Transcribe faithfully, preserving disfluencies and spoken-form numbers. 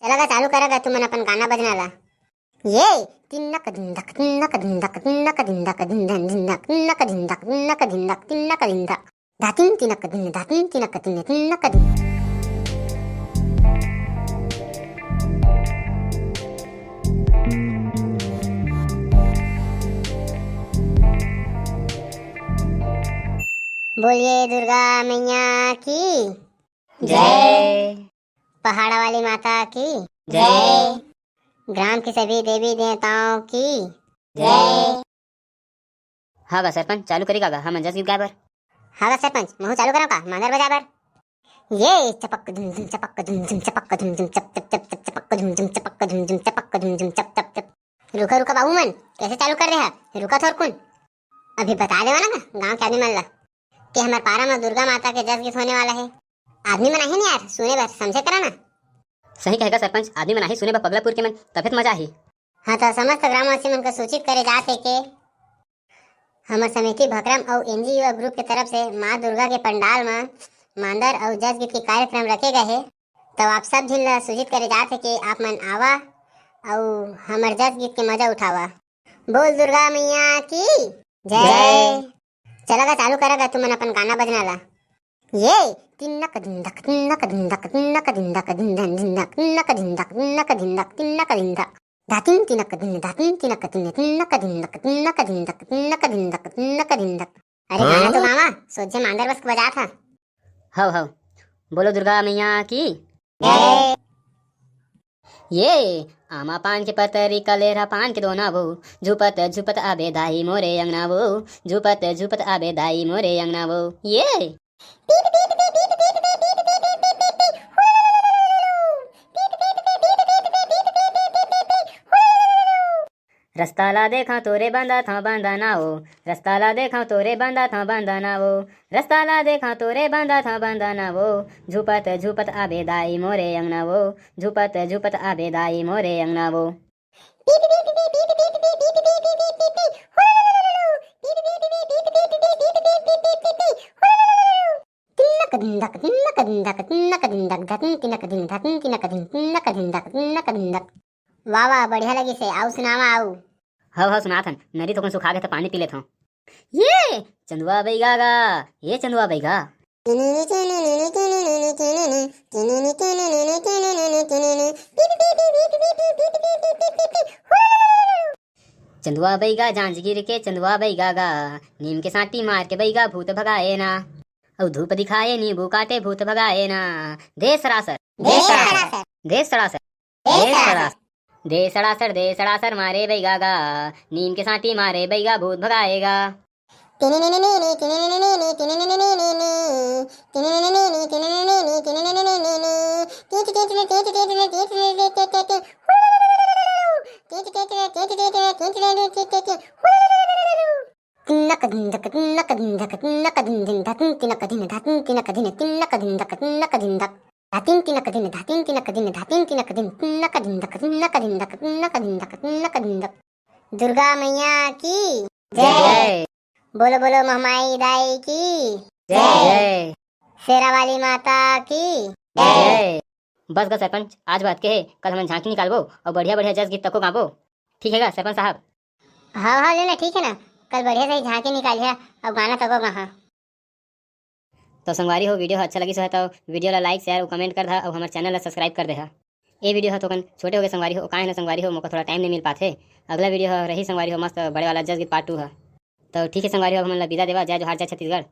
चला गा, चालू करा गा तुमन अपन गाना बजना ला। ये तिन्नक धिंधक, तिन्नक धिंधक, तिन्नक धिंधक, धिंधन धिंधक, तिन्नक धिंधक, तिन्नक धिंधक, तिन्नक धिंधक। धातिन तिनक धिन, धातिन तिनक धिन, तिन्नक धिन। बोलिए दुर्गा मैया की जय। पहाड़ा वाली माता की जय। ग्राम की सभी देवी देवताओं की जय। हाँ गा सरपंच, चालू करी का गा हमन जस गीत गाए बर? हाँ गा सरपंच, महू चालू करव का मांदर बजाए बर? ये चपक धुम धुम, चपक धुम धुम, चपक धुम धुम, चप चप चप चप, चपक धुम धुम, चपक धुम धुम, चपक धुम धुम, चप चप चप। रुका रुका बाबू मन, कैसे चालू कर दे हा? रुका थोरकुन, अभी बता देवा ना गांव के आदमी मन ला कि हमर पारा म दुर्गा माता के जस गीत होने वाला है। आदमी मन आही नहीं यार सुने बर, समझे करा ना। सही कहे गा सरपंच, आदमी मन आही सुने बर पगलापुर के मन, तभे त मजा आही। हाँ, तो समस्त ग्रामवासी मन को सूचित करे जात हे के हमर समिति भकरम अउ एनजीओ ग्रुप के तरफ से माँ दुर्गा के पंडाल म मांदर अउ जस गीत के कार्यक्रम रखे गए हे। तो आप सब झिन ला सूचित करे जात हे के आप मन आवा अउ हमर जस गीत के मजा उठावा। बोल दुर्गा मैया की जय। जय। चला गा, चालू करा गा तुमन अपन गाना बजना ला। ये तिन्नक धिंधक, तिन्नक धिंधक, तिन्नक धिंधक, धिंधन धिंधक, तिन्नक धिंधक, तिन्नक धिंधक, तिन्नक धिंधक। धातिन तिनक धिन, धातिन तिनक धिन, तिन्नक धिंधक, तिन्नक धिंधक, तिन्नक धिंधक, तिन्नक धिंधक। अरे गाना तो गावा, सोझे मांदर बस के बजात हा। हव हव, बोलो दुर्गा मैया की जय। ये आमा पान के पतरी, कलेरा पान के दोना वो, झुपत झुपत आबे दाई मोरे अंगना वो, झुपत झुपत आबे दाई मोरे अंगना वो। ये रस्ता ला देखा तोरे बंदा था बंदा ना वो, रस्ता ला देखा तोरे बंदा था बंदा ना वो, रस्ता ला देखा तोरे बंदा था बंदा ना वो, झुपत झुपत आबे दाई मोरे अंगना वो, झुपत झुपत आबे दाई मोरे अंगना वो। तिन्नक धिंधक, तिन्नक धिंधक, तिन्नक धिंधक, धतिन तिनक धिन, धतिन तिनक धिन, तिन्नक धिंधक, तिन्नक धिंधक। वाह वाह, बढ़िया लगिस हे। आऊ सुनावा आऊ। हव हव सुनात हन, नरी थोकन सुखा गे त पानी पी लेथव। ये चंदुआ बइगा गा, ये चंदुआ बइगा। चंदुआ बइगा जांजगीर के चंदुआ बइगा गा, नीम के सांटी मार के बइगा भूत भगाए ना, अउ धूप दिखाए नींबू काटे भूत भगाए ना। दे सरासर, दे सरासर, दे सरासर। दे सड़ासर, दे सड़ासर, दे सड़ासर मारे बइगा गा, नीम के सांटी मारे बइगा भूत भगाएगा। तिन्नक धिंधक, तिन्नक धिंधक, तिन्नक धिन धिन, धतिन तिनक धिन, धतिन तिनक धिन, तिन्नक धिंधक, तिन्नक धिंधक। धातिन तिनक धिन, धातिन तिनक धिन, धातिन तिनक धिन, तिन्नक धिंधक, तिन्नक धिंधक, तिन्नक धिंधक, तिन्नक धिंधक। दुर्गा मैया की जय। बोलो बोलो महमाई दाई की जय। शेरा वाली माता की जय। बस गा सरपंच, आज बात के हे, कल हमन झांकी निकालबो अउ बढ़िया बढ़िया जस गीत तको गाबो। ठीक हे गा सरपंच साहब? हाँ हाँ, लेना ठीक हे ना, कल बढ़िया से ही झांकी निकालिहा अउ गाना तको गाहा। तो संगवारी हो, video ह अच्छा लगिस होही तो video ला like, share अउ comment कर दहा अउ हमर channel ला subscribe कर देहा। ए video ह थोकन छोटे हो गे संगवारी हो, काहे ना संगवारी हो, मोका थोड़ा time नहीं मिल पाथे। अगला video ह रही संगवारी हो मस्त बड़े वाला जस गीत part two ह। तो ठीक हे संगवारी हो, अब हमन ला विदा देवा। जय जोहार, जय छत्तीसगढ़।